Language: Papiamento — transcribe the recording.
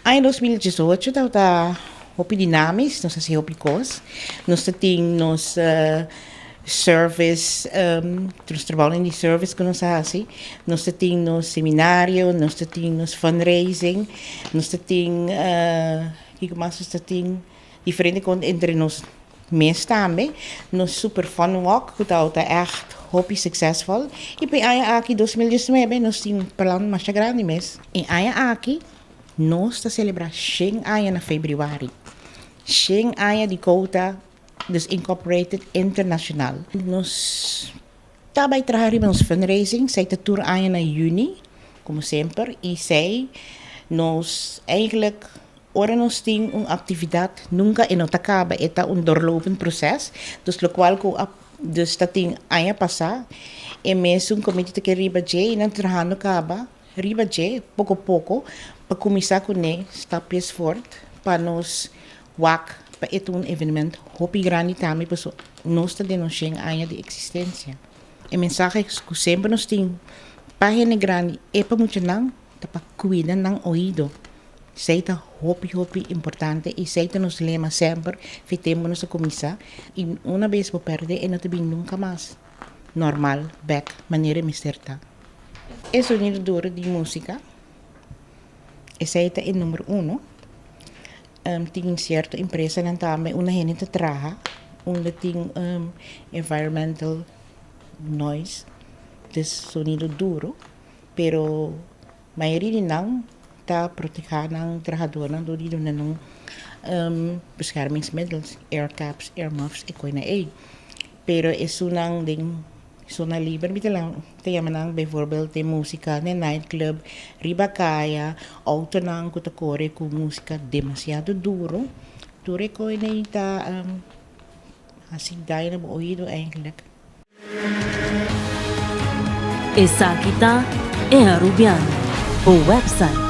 Aña 2018 tabata hopi dynamisch, nos a haci hopi cos. Nos tin nos service, nos trabou di service cu nos a haci. Nos tin nos seminario, nos tin nos fundraising, nos tin, kico mas nos tin? Diferente cos entre nos mes tambe. Nos super fun walk, cu tabata echt hopi successful. Y pa aña aki 2019 nos tin plan mas grandi mes. E aña aki nos ta celebra 100 aña na februari. 100 aña di Quota, dus Incorporated International. Nos ta bay traha nos fundraising, esey ta tur aña na juni, como semper, y esey nos eigenlijk ora nos tin un actividad nunca e no ta caba, e ta un doorlopend proces, dus locual cu dus ta tin aña pasa, e mes un comité ta riba dje, y nan trahando caba, riba dje, poco poco, pa cuminsa cu ne stapjes voort, pa nos wak, pa e un evenemento hopi grandi tambe, paso nos ta den 100 aña di existencia. E mensahe cu semper nos tin pa hende grandi y pa muchanan, ta pa cuida nan oido. Esey ta hopi hopi importante y esey ta nos lema semper, fi tempo nos a cuminsa y un bes bo perde e no ta bin nunca mas normal back manera mester ta. E sonido duro di musica, esey ta e number 1. Tin cierto empresanan tambe unda hende ta traha, unda tin environmental noise, dus sonido duro, pero mayoria di nan ta proteha nan trahadornan door di duna nan beschermingsmiddels, ear caps, earmuffs e cosnan ey. Pero esunnan den zona liber mi ta yama nan bijvoorbeeld den musica den nightclub, riba caya, autonan cu ta core cu musica demasiado duro, tur e cosnan ta haci daño na bo oido eigenlijk. Esaki ta E Arubiano, e website.